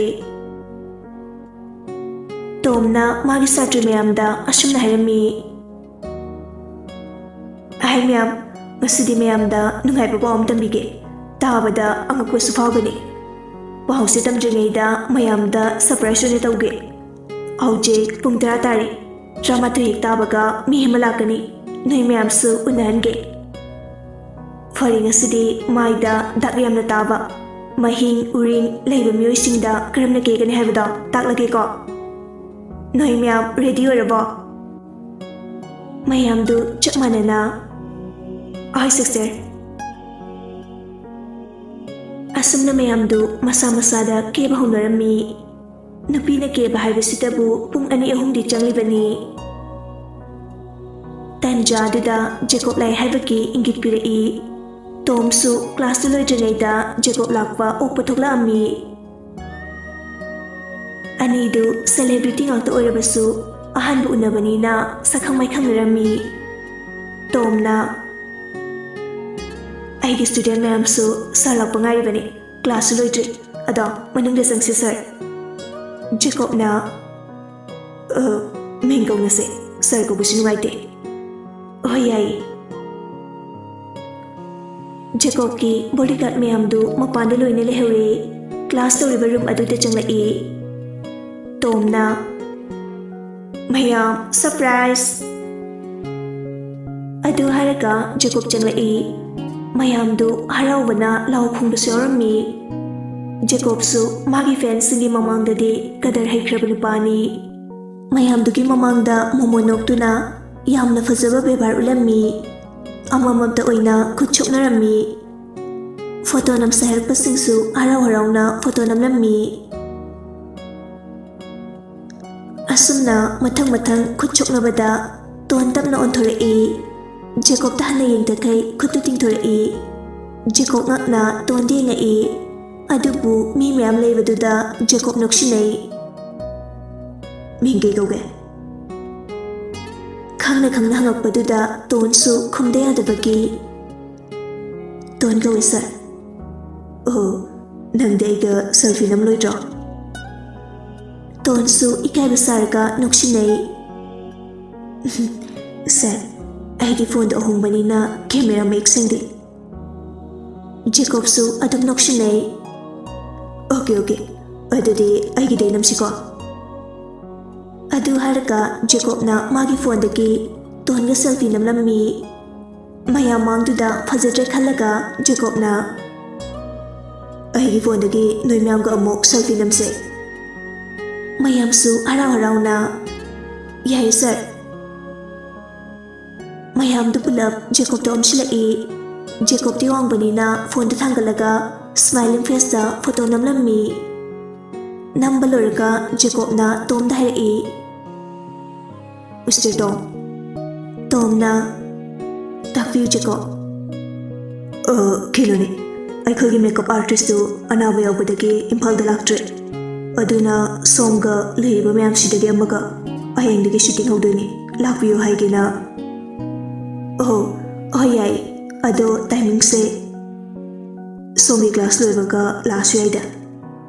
ꯇꯣꯝꯅ ꯃꯥꯒꯤ ꯁꯥꯇ꯭ꯔ ꯃꯌꯥꯝꯗ ꯑꯁꯨꯝꯅ ꯍꯥꯏꯔꯝꯃꯤ, "ꯑꯍꯩ ꯃꯌꯥꯝ, ꯉꯁꯤꯗꯤ ꯃꯌꯥꯝꯗ ꯅꯨꯡꯉꯥꯏꯕ ꯄꯥꯎ ꯑꯃ ꯇꯝꯕꯤꯒꯦ꯫ ꯇꯥꯕꯗ ꯑꯉꯛꯄꯁꯨ ꯐꯥꯎꯒꯅꯤ꯫ ꯄꯥꯎꯁꯦ ꯇꯝꯗ꯭ꯔꯤꯉꯩꯗ ꯃꯌꯥꯝꯗ ꯁꯔꯄ꯭ꯔꯥꯏꯖ ꯑꯣꯏꯅ ꯇꯧꯒꯦ꯫ ꯍꯧꯖꯤꯛ ꯄꯨꯡ ꯇꯔꯥ ꯇꯥꯔꯦ꯫ ꯇꯔꯥꯃꯥꯊꯣꯏ ꯍꯦꯛ ꯇꯥꯕꯒ ꯃꯤ ꯑꯃ ꯂꯥꯛꯀꯅꯤ꯫ ꯅꯣꯏ ꯃꯌꯥꯝꯁꯨ ꯎꯅꯍꯟꯒꯦ꯫ ꯐꯔꯦ, ꯉꯁꯤꯗꯤ ꯃꯥꯏꯗ ꯗꯥꯛ ꯌꯥꯝꯅ ꯇꯥꯕ, ꯃꯍꯤꯡ ꯎꯔꯤꯡ ꯂꯩꯕ ꯃꯤꯑꯣꯏꯁꯤꯡꯗ ꯀꯔꯝꯅ ꯀꯦꯒꯅꯤ ꯍꯥꯏꯕꯗꯣ ꯇꯥꯛꯂꯒꯦꯀꯣ꯫ ꯅꯣꯏ ꯃꯌꯥꯝ ꯔꯦꯗꯤ ꯑꯣꯏꯔꯕꯣ?" ꯃꯌꯥꯝꯗꯨ ꯆꯞ ꯃꯥꯟꯅꯅ, "ꯑꯍꯣꯏ ꯁꯤꯁꯇꯔ꯫" ꯑꯁꯨꯝꯅ ꯃꯌꯥꯝꯗꯨ ꯃꯁꯥ ꯃꯁꯥꯗ ꯀꯦꯕ ꯍꯧꯅꯔꯝꯃꯤ꯫ ꯅꯨꯄꯤꯅ ꯀꯦꯕ ꯍꯥꯏꯕꯁꯤꯗꯕꯨ ꯄꯨꯡ ꯑꯅꯤ ꯑꯍꯨꯝꯗꯤ ꯆꯪꯂꯤꯕꯅꯤ꯫ ꯇꯟꯖꯥꯗꯨꯗ ꯖꯦꯀꯣꯕ ꯂꯥꯛꯑꯦ ꯍꯥꯏꯕꯒꯤ ꯏꯪꯒꯤꯠ ꯄꯤꯔꯛꯏ꯫ ꯇꯣꯝꯁꯨ ꯀ꯭ꯂꯥꯁꯇꯨ ꯂꯣꯏꯗ꯭ꯔꯤꯉꯩꯗ ꯖꯦꯀꯣꯕ ꯂꯥꯛꯄ ꯑꯣꯛꯄ ꯊꯣꯛꯂꯛꯑꯝꯃꯤ꯫ ꯑꯅꯤꯗꯨ ꯁꯦꯂꯦꯕ꯭ꯔꯤꯇꯤ ꯉꯥꯛꯇ ꯑꯣꯏꯔꯕꯁꯨ ꯑꯍꯥꯟꯕ ꯎꯅꯕꯅꯤꯅ ꯁꯛꯈꯪ ꯃꯥꯏꯈꯪꯅꯔꯝꯃꯤ꯫ ꯇꯣꯝꯅ, "ꯑꯩꯒꯤ ꯁ꯭ꯇꯨꯗꯦꯟ ꯃꯌꯥꯝꯁꯨ ꯁꯥꯔ ꯂꯥꯛꯄ ꯉꯥꯏꯔꯤꯕꯅꯤ꯫ ꯀ꯭ꯂꯥꯁꯁꯨ ꯂꯣꯏꯗ꯭ꯔꯤ꯫ ꯑꯗꯣ ꯃꯅꯨꯡꯗ ꯆꯪꯁꯤ ꯁꯥꯔ꯫" ꯖꯦꯀꯣꯕꯅ, "ꯑ, ꯃꯤꯡ ꯀꯧꯅꯁꯦ꯫ ꯁꯥꯔ ꯀꯧꯕꯁꯨ ꯅꯨꯡꯉꯥꯏꯇꯦ꯫" "ꯍꯣꯏ, ꯌꯥꯏꯌꯦ꯫" ꯖꯦꯀꯣꯕꯀꯤ ꯕꯣꯗꯤꯒꯥꯔꯗ ꯃꯌꯥꯝꯗꯨ ꯃꯄꯥꯟꯗ ꯂꯣꯏꯅ ꯂꯩꯍꯧꯔꯦ꯫ ꯀ꯭ꯂꯥꯁ ꯇꯧꯔꯤꯕ ꯔꯨꯝ ꯑꯗꯨꯗ ꯆꯪꯂꯛꯏ꯫ ꯇꯣꯝꯅ, "ꯃꯌꯥꯝ, ꯁꯔꯄ꯭ꯔꯥꯏꯖ!" ꯑꯗꯨ ꯍꯥꯏꯔꯒ ꯖꯦꯀꯣꯕ ꯆꯪꯂꯛꯏ꯫ ꯃꯌꯥꯝꯗꯨ ꯍꯔꯥꯎꯕꯅ ꯂꯥꯎ ꯈꯣꯡꯕꯁꯨ ꯌꯥꯎꯔꯝꯃꯤ꯫ ꯖꯦꯀꯣꯕꯁꯨ ꯃꯥꯒꯤ ꯐꯦꯟꯁꯁꯤꯡꯒꯤ ꯃꯃꯥꯡꯗꯗꯤ ꯀꯗꯔ ꯍꯩꯈ꯭ꯔꯕ ꯅꯨꯄꯥꯅꯤ꯫ ꯃꯌꯥꯝꯗꯨꯒꯤ ꯃꯃꯥꯡꯗ ꯃꯣꯃꯣ ꯅꯣꯛꯇꯨꯅ ꯌꯥꯝꯅ ꯐꯖꯕ ꯕꯦꯕꯥꯔ ꯎꯠꯂꯝꯃꯤ꯫ ꯑꯃꯃꯝꯇ ꯑꯣꯏꯅ ꯈꯨꯠ ꯁꯣꯛꯅꯔꯝꯃꯤ꯫ ꯐꯣꯇꯣ ꯅꯝꯁꯦ ꯍꯥꯏꯔꯛꯄꯁꯤꯡꯁꯨ ꯍꯔꯥꯎ ꯍꯔꯥꯎꯅ ꯐꯣꯇꯣ ꯅꯝꯂꯝꯃꯤ꯫ ꯑꯁꯨꯝꯅ ꯃꯊꯪ ꯃꯊꯪ ꯈꯨꯠ ꯁꯣꯛꯅꯕꯗ ꯇꯣꯟ ꯇꯞꯅ ꯑꯣꯟꯊꯣꯔꯛꯏ꯫ ꯖꯦꯀꯣꯕꯇ ꯍꯟꯅ ꯌꯦꯡꯊꯈꯩ ꯈꯨꯠꯇꯨ ꯇꯤꯡꯊꯣꯔꯛꯏ꯫ ꯖꯦꯀꯣꯕ ꯉꯛꯅ ꯇꯣꯟꯗ ꯌꯦꯡꯉꯛꯏ꯫ ꯑꯗꯨꯕꯨ ꯃꯤ ꯃꯌꯥꯝ ꯂꯩꯕꯗꯨꯗ ꯖꯦꯀꯣꯕ ꯅꯣꯛꯁꯤꯟꯅꯩ꯫ "ꯃꯤꯡ ꯀꯩ ꯀꯧꯒꯦ?" ꯈꯪꯅ ꯈꯪꯅ ꯍꯪꯉꯛꯄꯗꯨꯗ ꯇꯣꯟꯁꯨ ꯈꯨꯝꯗ ꯌꯥꯗꯕꯒꯤ, "ꯇꯣꯟ ꯀꯧꯋꯦ ꯁꯥꯔ꯫" "ꯑꯣ, ꯅꯪꯗꯤ ꯑꯩꯒ ꯁꯦꯜꯐꯤ ꯅꯝꯂꯣꯏꯗ꯭ꯔꯣ?" ꯇꯣꯟꯁꯨ ꯏꯀꯥꯏꯕ ꯁꯥꯔꯒ ꯅꯣꯛꯁꯤꯟꯅꯩ꯫ "ꯁꯥꯔ, ꯑꯩꯗꯤ ꯐꯣꯟꯗꯣ ꯑꯍꯣꯡꯕꯅꯤꯅ ꯀꯦꯃꯦꯔꯥ ꯃꯌꯦꯛ ꯁꯦꯡꯗꯦ꯫" ꯖꯦꯀꯣꯕꯁꯨ ꯑꯗꯨꯝ ꯅꯣꯛꯁꯤꯟꯅꯩ꯫ "ꯑꯣꯀꯦ, ꯑꯣꯀꯦ, ꯑꯗꯨꯗꯤ ꯑꯩꯒꯤꯗꯩ ꯅꯝꯁꯤꯀꯣ꯫" ꯑꯗꯨ ꯍꯥꯏꯔꯒ ꯖꯦꯀꯣꯕꯅ ꯃꯥꯒꯤ ꯐꯣꯟꯗꯒꯤ ꯇꯣꯟꯒ ꯁꯦꯜꯐꯤ ꯅꯝꯂꯝꯃꯤ꯫ ꯃꯌꯥꯝ ꯃꯥꯡꯗꯨꯗ ꯐꯖꯗ꯭ꯔꯦ ꯈꯜꯂꯒ ꯖꯦꯀꯣꯕꯅ, "ꯑꯩꯒꯤ ꯐꯣꯟꯗꯒꯤ ꯅꯣꯏ ꯃꯌꯥꯝꯒ ꯑꯃꯨꯛ ꯁꯦꯜꯐꯤ ꯅꯝꯁꯦ꯫" ꯃꯌꯥꯝꯁꯨ ꯍꯔꯥꯎ ꯍꯔꯥꯎꯅ, "ꯌꯥꯏꯌꯦ ꯁꯥꯔ꯫" ꯃꯌꯥꯝꯗꯨ ꯄꯨꯂꯞ ꯖꯦꯀꯣꯕꯇ ꯑꯣꯟꯁꯤꯜꯂꯛꯏ꯫ ꯖꯦꯀꯣꯕꯇꯤ ꯋꯥꯡꯕꯅꯤꯅ ꯐꯣꯟꯗꯨ ꯊꯥꯡꯒꯠꯂꯒ ꯁ꯭ꯃꯥꯏꯂꯤꯡ ꯐꯦꯁꯇ ꯐꯣꯇꯣ ꯅꯝꯂꯝꯃꯤ꯫ ꯅꯝꯕ ꯂꯣꯏꯔꯒ ꯖꯦꯀꯣꯕꯅ ꯇꯣꯝꯗ ꯍꯥꯏꯔꯛꯏ, "ꯃꯤꯁꯇꯔ ꯇꯣꯝ, ꯇꯣꯝꯅ ꯇꯥꯛꯄꯤꯌꯨ ꯖꯦꯀꯣꯕ꯫" "ꯑ, ꯀꯩꯅꯣꯅꯦ, ꯑꯩꯈꯣꯏꯒꯤ ꯃꯦꯀꯞ ꯑꯥꯔꯇꯤꯁꯇꯨ ꯑꯅꯥꯕ ꯌꯥꯎꯕꯗꯒꯤ ꯏꯝꯐꯥꯜꯗ ꯂꯥꯛꯇ꯭ꯔꯦ꯫ ꯑꯗꯨꯅ ꯁꯣꯝꯒ ꯂꯩꯔꯤꯕ ꯃꯌꯥꯝꯁꯤꯗꯒꯤ ꯑꯃꯒ ꯍꯌꯦꯡꯗꯒꯤ ꯁꯨꯇꯤꯡ ꯍꯧꯗꯣꯏꯅꯦ, ꯂꯥꯛꯄꯤꯌꯨ ꯍꯥꯏꯒꯦꯅ꯫" "ꯑꯣ, ꯍꯣꯏ, ꯌꯥꯏ꯫ ꯑꯗꯣ ꯇꯥꯏꯃꯤꯡꯁꯦ ꯁꯣꯝꯒꯤ ꯀ꯭ꯂꯥꯁ ꯂꯣꯏꯕꯒ ꯂꯥꯛꯑꯁꯨ ꯌꯥꯏꯗ꯫"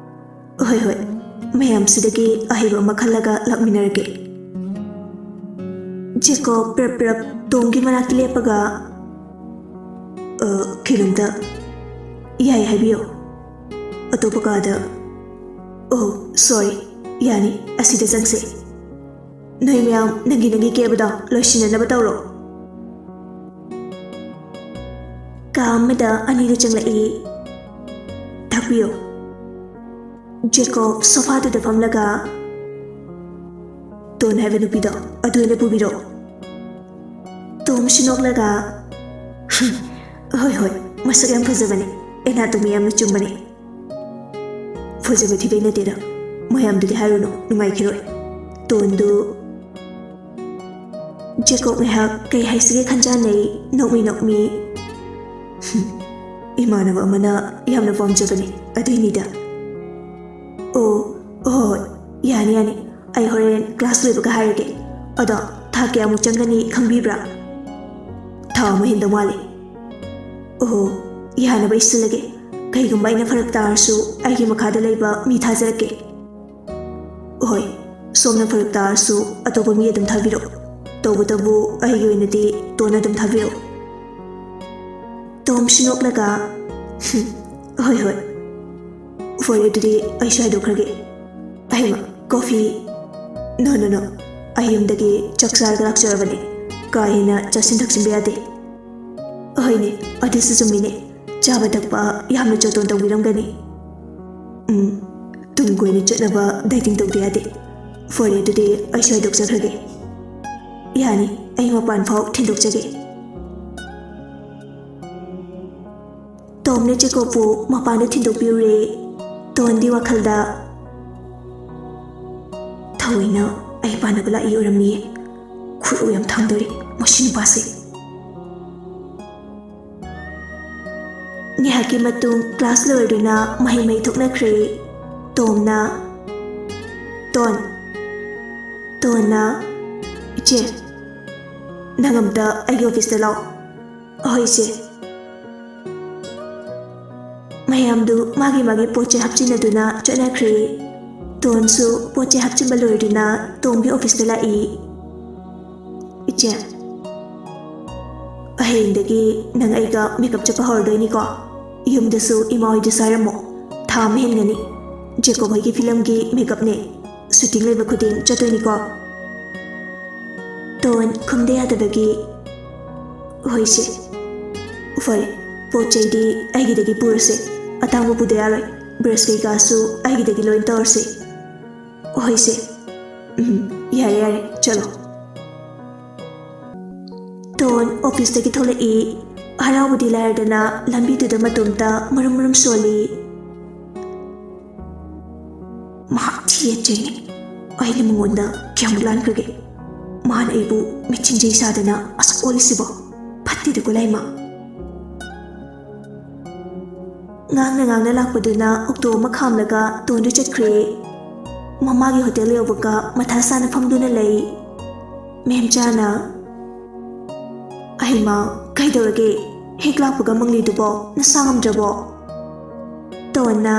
"ꯍꯣꯏ, ꯍꯣꯏ, ꯃꯌꯥꯝꯁꯤꯗꯒꯤ ꯑꯍꯩꯕ ꯑꯃ ꯈꯜꯂꯒ ꯂꯥꯛꯃꯤꯟꯅꯔꯒꯦ꯫" ꯖꯦꯀꯣꯕ ꯄ꯭ꯔꯞ ꯄ꯭ꯔꯞ ꯇꯣꯝꯒꯤ ꯃꯅꯥꯛꯇ ꯂꯦꯞꯄꯒ, "ꯑ, ꯀꯩꯅꯣꯝꯇ꯫" "ꯌꯥꯏ, ꯍꯥꯏꯕꯤꯌꯣ꯫" "ꯑꯇꯣꯞꯄ ꯀꯥꯗ꯫" "ꯑꯣ, ꯁꯣꯔꯤ, ꯌꯥꯅꯤ, ꯑꯁꯤꯗ ꯆꯪꯁꯦ꯫ ꯅꯣꯏ ꯃꯌꯥꯝ ꯅꯪꯒꯤ ꯅꯪꯒꯤ ꯀꯦꯕꯗꯣ ꯂꯣꯏꯁꯤꯟꯅꯅꯕ ꯇꯧꯔꯣ꯫" ꯀꯥ ꯑꯃꯗ ꯑꯅꯤꯗꯨ ꯆꯪꯂꯛꯏ꯫ "ꯇꯥꯛꯄꯤꯌꯨ꯫" ꯖꯦꯀꯣꯕ ꯁꯣꯐꯥꯗꯨꯗ ꯐꯝꯂꯒ, "ꯇꯣꯟ ꯍꯥꯏꯕ ꯅꯨꯄꯤꯗꯣ ꯑꯗꯨ ꯑꯣꯏꯅ ꯄꯨꯕꯤꯔꯛꯑꯣ꯫" ꯇꯣꯝꯁꯨ ꯅꯣꯛꯂꯒ, "ꯍꯣꯏ, ꯍꯣꯏ, ꯃꯁꯛ ꯌꯥꯝ ꯐꯖꯕꯅꯦ, ꯑꯦꯅꯥꯇꯣꯃꯤ ꯌꯥꯝꯅ ꯆꯨꯝꯕꯅꯦ꯫" "ꯐꯖꯕ ꯊꯤꯕꯩ ꯅꯠꯇꯦꯗ, ꯃꯌꯥꯝꯗꯨꯗꯤ ꯍꯥꯏꯔꯨꯅꯨ, ꯅꯨꯡꯉꯥꯏꯈꯤꯔꯣꯏ꯫" ꯇꯣꯟꯗꯨ ꯖꯦꯀꯣꯕ ꯉꯥꯏꯍꯥꯛ ꯀꯩ ꯍꯥꯏꯁꯤꯒꯦ ꯈꯟꯖꯥꯟꯅꯩ, ꯅꯣꯛꯃꯤ ꯅꯣꯛꯃꯤ꯫ "ꯏꯃꯥꯟꯅꯕ ꯑꯃꯅ ꯌꯥꯝꯅ ꯄꯥꯝꯖꯕꯅꯦ, ꯑꯗꯨꯏꯅꯤꯗ꯫" "ꯑꯣ, ꯍꯣꯏ, ꯍꯣꯏ, ꯌꯥꯅꯤ, ꯌꯥꯅꯤ, ꯑꯩ ꯍꯣꯔꯦꯟ ꯀ꯭ꯂꯥꯁ ꯂꯣꯏꯕꯒ ꯍꯥꯏꯔꯒꯦ꯫ ꯑꯗꯣ ꯊꯥ ꯀꯌꯥꯃꯨꯛ ꯆꯪꯒꯅꯤ ꯈꯪꯕꯤꯕ꯭ꯔꯥ? ꯊꯥ ꯑꯃ ꯍꯦꯟꯗꯧ ꯃꯥꯜꯂꯤ꯫ ꯑꯣꯍꯣ, ꯌꯥꯅꯕ ꯑꯩ ꯁꯤꯜꯂꯒꯦ꯫ ꯀꯩꯒꯨꯝꯕ ꯑꯩꯅ ꯐꯔꯛ ꯇꯥꯔꯁꯨ ꯑꯩꯒꯤ ꯃꯈꯥꯗ ꯂꯩꯕ ꯃꯤ ꯊꯥꯖꯔꯛꯀꯦ꯫ ꯍꯣꯏ, ꯁꯣꯝꯅ ꯐꯔꯛ ꯇꯥꯔꯁꯨ ꯑꯇꯣꯞꯄ ꯃꯤ ꯑꯗꯨꯝ ꯊꯥꯕꯤꯔꯛꯎ꯫ ꯇꯧꯕꯇꯕꯨ ꯑꯩꯒꯤ ꯑꯣꯏꯅꯗꯤ ꯇꯣꯟ ꯑꯗꯨꯝ ꯊꯥꯕꯤꯔꯛꯎ꯫ ꯇꯣꯝꯁꯨ ꯅꯣꯛꯂꯒ, "ꯍꯨꯝ, ꯍꯣꯏ, ꯍꯣꯏ꯫ ꯐꯔꯦ, ꯑꯗꯨꯗꯤ ꯑꯩꯁꯨ ꯍꯥꯏꯗꯣꯛꯈ꯭ꯔꯒꯦ꯫ ꯑꯍꯩꯃ, ꯀꯣꯐꯤ? ꯅꯣ, ꯅꯣ, ꯅꯣ꯫ ꯑꯩ ꯌꯨꯝꯗꯒꯤ ꯆꯥꯛ ꯆꯥꯔꯒ ꯂꯥꯛꯆꯔꯕꯅꯦ꯫ ꯀꯥ ꯍꯦꯟꯅ ꯆꯥꯁꯤꯟ ꯊꯛꯆꯤꯟꯕ ꯌꯥꯗꯦ꯫" ꯍꯣꯏꯅꯦ, ꯑꯗꯨꯁꯨ ꯆꯨꯝꯃꯤꯅꯦ꯫ ꯆꯥꯕ ꯊꯛꯄ ꯌꯥꯝꯅ ꯖꯣꯇꯣꯟ ꯇꯧꯕꯤꯔꯝꯒꯅꯤ꯫ ꯎꯝ, ꯇꯨꯡ ꯀꯣꯏꯅ ꯆꯠꯅꯕ ꯗꯥꯏꯇꯤꯡ ꯇꯧꯗ ꯌꯥꯗꯦ꯫ ꯐꯔꯦ, ꯑꯗꯨꯗꯤ ꯑꯩꯁꯨ ꯍꯥꯏꯗꯣꯛꯆꯈ꯭ꯔꯒꯦ꯫ ꯌꯥꯅꯤ, ꯑꯩ ꯃꯄꯥꯟ ꯐꯥꯎ ꯊꯤꯟꯗꯣꯛꯆꯒꯦ꯫ ꯇꯣꯝꯅ ꯖꯦꯀꯣꯕꯄꯨ ꯃꯄꯥꯟꯗ ꯊꯤꯟꯗꯣꯛꯄꯤꯔꯨꯔꯦ꯫ ꯇꯣꯟꯗꯤ ꯋꯥꯈꯜꯗ, "ꯊꯑꯣꯏꯅ ꯑꯩ ꯄꯥꯟꯅꯕ ꯂꯥꯛꯏ ꯑꯣꯏꯔꯝꯅꯤꯌꯦ, ꯈꯨꯔꯧ ꯌꯥꯝ ꯊꯥꯡꯗꯣꯔꯤ ꯃꯁꯤ ꯅꯨꯄꯥꯁꯦ꯫" ꯉꯥꯏꯍꯥꯛꯀꯤ ꯃꯇꯨꯡ ꯀ꯭ꯂꯥꯁ ꯂꯣꯏꯔꯗꯨꯅ ꯃꯍꯩ ꯃꯍꯩ ꯊꯣꯛꯅꯈ꯭ꯔꯦ꯫ ꯇꯣꯝꯅ, "ꯇꯣꯟ꯫" ꯇꯣꯟꯅ, "ꯏꯆꯦ, ꯅꯪ ꯑꯝꯇ ꯑꯩꯒꯤ ꯑꯣꯐꯤꯁꯇ ꯂꯥꯛꯑꯣ꯫" "ꯍꯣꯏ, ꯏꯆꯦ꯫" ꯃꯌꯥꯝꯗꯨ ꯃꯥꯒꯤ ꯃꯥꯒꯤ ꯄꯣꯠ ꯆꯩ ꯍꯥꯞꯆꯤꯟꯅꯗꯨꯅ ꯆꯠꯅꯈ꯭ꯔꯦ꯫ ꯇꯣꯟꯁꯨ ꯄꯣꯠ ꯆꯩ ꯍꯥꯞꯆꯤꯟꯕ ꯂꯣꯏꯔꯗꯨꯅ ꯇꯣꯝꯒꯤ ꯑꯣꯐꯤꯁꯇ ꯂꯥꯛꯏ꯫ "ꯏꯆꯦ, ꯍꯌꯦꯡꯗꯒꯤ ꯅꯪ ꯑꯩꯒ ꯃꯦꯀꯞ ꯆꯠꯄ ꯍꯧꯔꯗꯣꯏꯅꯤꯀꯣ꯫ ꯌꯨꯝꯗꯁꯨ ꯏꯃꯥ ꯍꯣꯏꯗꯁꯨ ꯍꯥꯏꯔꯝꯃꯣ꯫ ꯊꯥ ꯑꯃ ꯍꯦꯟꯒꯅꯤ꯫ ꯖꯦꯀꯣꯕ ꯍꯣꯏꯒꯤ ꯐꯤꯂꯝꯒꯤ ꯃꯦꯀꯞꯅꯦ꯫ ꯁꯨꯇꯤꯡ ꯂꯩꯕ ꯈꯨꯗꯤꯡ ꯆꯠꯇꯣꯏꯅꯤꯀꯣ꯫" ꯇꯣꯟ ꯈꯨꯝꯗ ꯌꯥꯗꯕꯒꯤ, "ꯍꯣꯏ ꯏꯆꯦ꯫ ꯐꯔꯦ, ꯄꯣꯠ ꯆꯩꯗꯤ ꯑꯩꯒꯤꯗꯒꯤ ꯄꯨꯔꯁꯦ꯫ ꯑꯇꯥꯡꯕ ꯄꯨꯗ ꯌꯥꯔꯣꯏ꯫ ꯕ꯭ꯔꯁ ꯀꯩꯀꯥꯁꯨ ꯑꯩꯒꯤꯗꯒꯤ ꯂꯣꯏ ꯇꯧꯔꯁꯦ꯫" "ꯍꯣꯏ ꯏꯆꯦ꯫ ꯎꯝ, ꯌꯥꯔꯦ, ꯌꯥꯔꯦ, ꯆꯠꯂꯣ꯫" ꯇꯣꯟ ꯑꯣꯐꯤꯁꯇꯒꯤ ꯊꯣꯛꯂꯛꯏ꯫ ꯍꯔꯥꯎꯕꯗꯤ ꯂꯥꯏꯔꯗꯅ ꯂꯝꯕꯤꯗꯨꯗ ꯃꯇꯣꯝꯇ ꯃꯔꯨꯝ ꯃꯔꯨꯝ ꯁꯣꯜꯂꯤ꯫ "ꯃꯍꯥꯛ ꯊꯤꯌꯦ ꯆꯩꯅꯤ꯫ ꯑꯩꯅ ꯃꯉꯣꯟꯗ ꯀꯌꯥꯃꯨꯛ ꯂꯥꯟꯈ꯭ꯔꯒꯦ? ꯃꯥꯅ ꯑꯩꯕꯨ ꯃꯤꯠ ꯆꯤꯡꯖꯩ ꯁꯥꯗꯅ ꯑꯁꯨꯛ ꯑꯣꯜꯂꯤꯁꯤꯕꯣ? ꯐꯠꯇꯦꯗꯀꯣ ꯂꯥꯏꯃ꯫" ꯉꯥꯡꯅ ꯉꯥꯡꯅ ꯂꯥꯛꯄꯗꯨꯅ ꯑꯣꯛꯇꯣ ꯑꯃ ꯈꯥꯝꯂꯒ ꯇꯣꯟꯗꯨ ꯆꯠꯈ꯭ꯔꯦ꯫ ꯃꯃꯥꯒꯤ ꯍꯣꯇꯦꯜ ꯌꯧꯕꯒ ꯃꯊꯥ ꯁꯥꯅ ꯐꯝꯗꯨꯅ ꯂꯩ꯫ ꯃꯦꯝꯆꯥꯅ, "ꯑꯍꯩꯃ, ꯀꯩꯗꯧꯔꯒꯦ? ꯍꯦꯛ ꯂꯥꯛꯄꯒ ꯃꯪꯂꯤꯗꯨꯕꯣ? ꯅꯁꯥ ꯉꯝꯗ꯭ꯔꯕꯣ?" ꯇꯣꯟꯅ,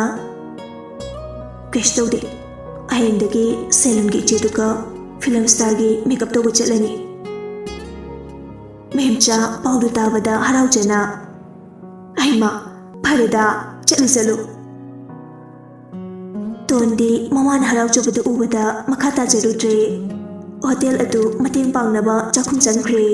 "ꯀꯩꯁꯨ ꯇꯧꯗꯦ꯫ ꯍꯌꯦꯡꯗꯒꯤ ꯁꯦꯂꯨꯟꯒꯤ ꯏꯆꯦꯗꯨꯒ ꯐꯤꯂꯝ ꯁ꯭ꯇꯥꯔꯒꯤ ꯃꯦꯀꯞ ꯇꯧꯕ ꯆꯠꯂꯅꯤ꯫" ꯃꯦꯝꯆꯥ ꯄꯥꯎꯗꯨ ꯇꯥꯕꯗ ꯍꯔꯥꯎꯖꯅ, "ꯑꯍꯩꯃ, ꯐꯔꯦꯗ, ꯆꯠꯂꯨ ꯆꯠꯂꯨ꯫" ꯇꯣꯟꯗꯤ ꯃꯃꯥꯅ ꯍꯔꯥꯎꯖꯕꯗꯨ ꯎꯕꯗ ꯃꯈꯥ ꯇꯥꯖꯔꯨꯗ꯭ꯔꯦ꯫ ꯍꯣꯇꯦꯜ ꯑꯗꯨ ꯃꯇꯦꯡ ꯄꯥꯡꯅꯕ ꯆꯥꯛꯈꯨꯝ ꯆꯪꯈ꯭ꯔꯦ꯫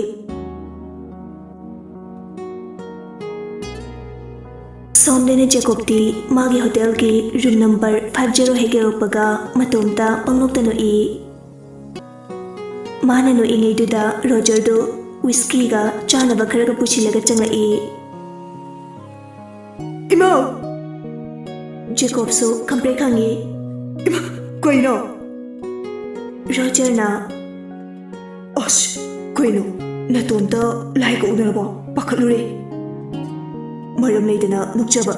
ꯁꯣꯝꯗꯅ ꯖꯦꯀꯣꯕꯇꯤ ꯃꯥꯒꯤ ꯍꯣꯇꯦꯜꯒꯤ ꯔꯨꯝ ꯅꯝꯕꯔ ꯐꯥꯏꯚ ꯖꯦꯔꯣ ꯍꯦꯛ ꯌꯧꯔꯛꯄꯒ ꯃꯇꯣꯝꯇ ꯄꯪꯅꯣꯛꯇ ꯅꯣꯛꯏ꯫ ꯃꯥꯅ ꯅꯣꯛꯏꯉꯩꯗꯨꯗ ꯔꯣꯖꯔꯗꯨ ꯋꯤꯁꯀꯤꯒ ꯆꯥꯅꯕ ꯈꯔꯒ ꯄꯨꯁꯤꯜꯂꯒ ꯆꯪꯂꯛꯏ꯫ "ꯏꯃꯥ!" ꯖꯦꯀꯣꯕꯁꯨ ꯈꯪꯄ꯭ꯔꯦꯛ ꯈꯪꯉꯤ꯫ "ꯏꯃꯥ, ꯀꯩꯅꯣ?" ꯔꯣꯖꯔꯅ, "ꯑꯁ, ꯀꯩꯅꯣ? ꯅꯇꯣꯝꯇ ꯂꯥꯏ ꯀꯧꯗꯅꯕꯣ? ꯄꯥꯈꯠꯂꯨꯔꯦ꯫" "ꯃꯔꯝ ꯂꯩꯗꯅ ꯅꯣꯛꯆꯕ꯫"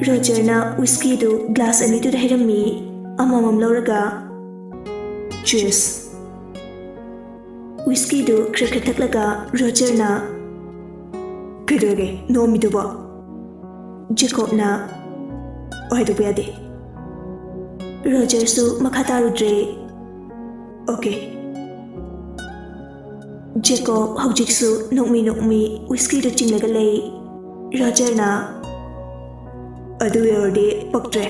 ꯔꯣꯖꯔꯅ ꯋꯤꯁꯀꯤꯗꯨ ꯒ꯭ꯂꯥꯁ ꯑꯅꯤꯗꯨꯗ ꯍꯩꯔꯝꯃꯤ, ꯑꯃꯃꯝ ꯂꯧꯔꯒ, "Cheers꯫" ꯋꯤꯁꯀꯤꯗꯨ ꯈꯔ ꯈꯔ ꯊꯛꯂꯒ ꯔꯣꯖꯔꯅ, "ꯀꯩꯗꯧꯔꯒꯦ ꯅꯣꯛꯑꯝꯃꯤꯗꯨꯕꯣ?" ꯖꯦꯀꯣꯕꯅ, "ꯍꯥꯏꯗꯣꯛꯄ ꯌꯥꯗꯦ꯫" ꯔꯣꯖꯔꯁꯨ ꯃꯈꯥ ꯇꯥꯔꯨꯗ꯭ꯔꯦ꯫ "ꯑꯣꯀꯦ꯫" ꯖꯦꯀꯣꯕ ꯍꯧꯖꯤꯛꯁꯨ ꯅꯣꯛꯃꯤ ꯅꯣꯛꯃꯤ ꯋꯤꯁꯀꯤꯗꯨ ꯆꯤꯡꯂꯒ ꯂꯩ꯫ ꯔꯣꯖꯔꯅ, "ꯑꯗꯨ ꯌꯧꯔꯗꯤ ꯄꯛꯇ꯭ꯔꯦ꯫"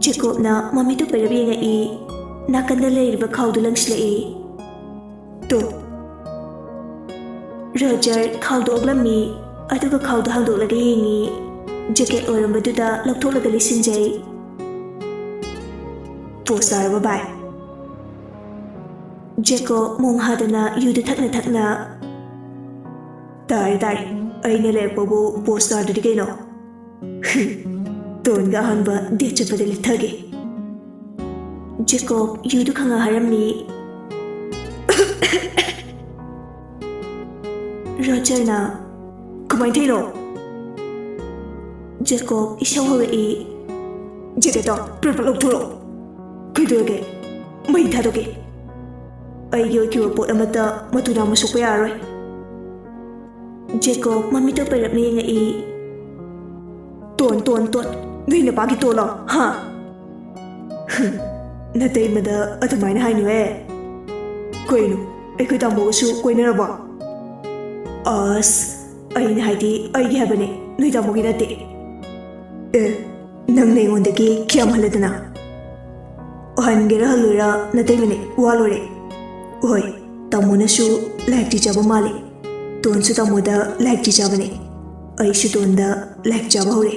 ꯖꯦꯀꯣꯕꯅ ꯃꯃꯤꯠꯇꯨ ꯄꯩꯔꯞ ꯌꯦꯡꯉꯛꯏ꯫ ꯅꯥꯀꯟꯗ ꯂꯩꯔꯤꯕ ꯈꯥꯎꯗꯨ ꯂꯪꯁꯤꯜꯂꯛꯏ꯫ "ꯇꯣ꯫" ꯔꯣꯖꯔ ꯈꯥꯎꯗꯨ ꯑꯣꯛꯂꯝꯃꯤ, ꯑꯗꯨꯒ ꯈꯥꯎꯗꯨ ꯍꯥꯡꯗꯣꯛꯂꯒ ꯌꯦꯡꯉꯤ꯫ ꯖꯦꯀꯦꯠ ꯑꯣꯏꯔꯝꯕꯗꯨꯗ ꯂꯧꯊꯣꯛꯂꯒ ꯂꯤꯠꯁꯤꯟꯖꯩ꯫ "ꯄꯣꯁ ꯇꯥꯔꯕ ꯚꯥꯏ?" ꯖꯦꯀꯣꯕ ꯃꯣꯡ ꯍꯥꯗꯅ ꯌꯨꯗꯨ ꯊꯛꯅ ꯊꯛꯅ, "ꯇꯥꯔꯦ ꯇꯥꯔꯦ, ꯑꯩꯅ ꯂꯩꯔꯛꯄꯕꯨ ꯄꯣꯁ ꯇꯥꯗ꯭ꯔꯗꯤ ꯀꯩꯅꯣ? ꯇꯣꯟꯒ ꯑꯍꯥꯟꯕ ꯗꯦꯠ ꯆꯠꯄꯗ ꯂꯤꯠꯊꯒꯦ꯫" ꯖꯦꯀꯣꯕ ꯌꯨꯗꯨ ꯈꯪꯉ ꯍꯥꯏꯔꯝꯃꯤ꯫ ꯔꯣꯖꯔꯅ, "ꯀꯃꯥꯏꯅ ꯊꯛꯏꯅꯣ?" ꯖꯦꯀꯣꯕ ꯏꯁꯧ ꯍꯧꯔꯛꯏ꯫ "ꯖꯦꯀꯦꯠꯇꯣ ꯄ꯭ꯔꯞ ꯄ꯭ꯔꯞ ꯂꯧꯊꯣꯔꯛꯑꯣ꯫ ꯀꯩꯗꯧꯔꯒꯦ? ꯃꯩ ꯊꯥꯗꯣꯛꯀꯦ꯫ ꯑꯩꯒꯤ ꯑꯣꯏꯈꯤꯕ ꯄꯣꯠ ꯑꯃꯠꯇ ꯃꯇꯨ ꯅꯥꯝꯃ ꯁꯣꯛꯄ ꯌꯥꯔꯔꯣꯏ꯫ ꯖꯦꯀꯣꯕ ꯃꯃꯤꯠꯇꯣ ꯄꯩꯔꯞꯅ ꯌꯦꯡꯉꯛꯏ꯫ "ꯇꯣꯟ, ꯇꯣꯟ, ꯇꯣꯟ, ꯅꯣꯏ ꯅꯄꯥꯒꯤ ꯇꯣꯟꯂꯣ, ꯍꯥ?" "ꯅꯇꯩꯃꯗ ꯑꯗꯨꯃꯥꯏꯅ ꯍꯥꯏꯅꯨꯍꯦ꯫ ꯀꯩꯅꯣ, ꯑꯩꯈꯣꯏ ꯇꯥꯃꯣꯒꯁꯨ ꯀꯣꯏꯅꯔꯕꯣ?" "ꯑꯁ, ꯑꯩꯅ ꯍꯥꯏꯗꯤ ꯑꯩꯒꯤ ꯍꯥꯏꯕꯅꯦ, ꯅꯣꯏ ꯇꯥꯃꯣꯒꯤ ꯅꯠꯇꯦ꯫" "ꯑꯦ, ꯅꯪꯅ ꯑꯩꯉꯣꯟꯗꯒꯤ ꯀꯌꯥꯝ ꯍꯜꯂꯗꯅ?" "ꯍꯟꯒꯦꯔꯥ ꯍꯜꯂꯣꯏꯔꯥ ꯅꯇꯩꯃꯅꯦ, ꯋꯥ ꯂꯣꯏꯔꯦ꯫ ꯍꯣꯏ, ꯇꯥꯃꯣꯅꯁꯨ ꯂꯥꯏꯛꯇꯤ ꯆꯥꯕ ꯃꯥꯜꯂꯦ꯫ ꯇꯣꯟꯁꯨ ꯇꯥꯃꯣꯗ ꯂꯥꯏꯛꯇꯤ ꯆꯥꯕꯅꯦ꯫ ꯑꯩꯁꯨ ꯇꯣꯟꯗ ꯂꯥꯏꯛ ꯆꯥꯕ ꯍꯧꯔꯦ꯫"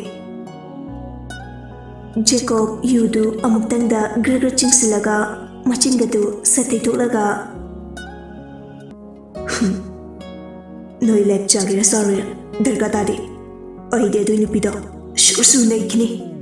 ꯖꯦꯀꯣꯕ ꯌꯨꯗꯨ ꯑꯃꯨꯛꯇꯪꯗ ꯒ꯭ꯔ ꯒ꯭ꯔ ꯆꯤꯡꯁꯤꯜꯂꯒ ꯃꯆꯤꯟꯒꯗꯨ ꯁꯠ ꯇꯩꯊꯣꯛꯂꯒ, "ꯍꯨꯝ, ꯅꯣꯏ ꯂꯥꯏꯛ ꯆꯥꯒꯦꯔꯥ ꯆꯥꯔꯣꯏꯔꯥ ꯗꯔꯀꯥꯔ ꯇꯥꯗꯦ꯫ ꯑꯩꯗꯤ ꯑꯗꯨꯏ ꯅꯨꯄꯤꯗꯣ ꯁꯨꯔ ꯁꯨꯔ ꯅꯩꯈꯤꯅꯤ꯫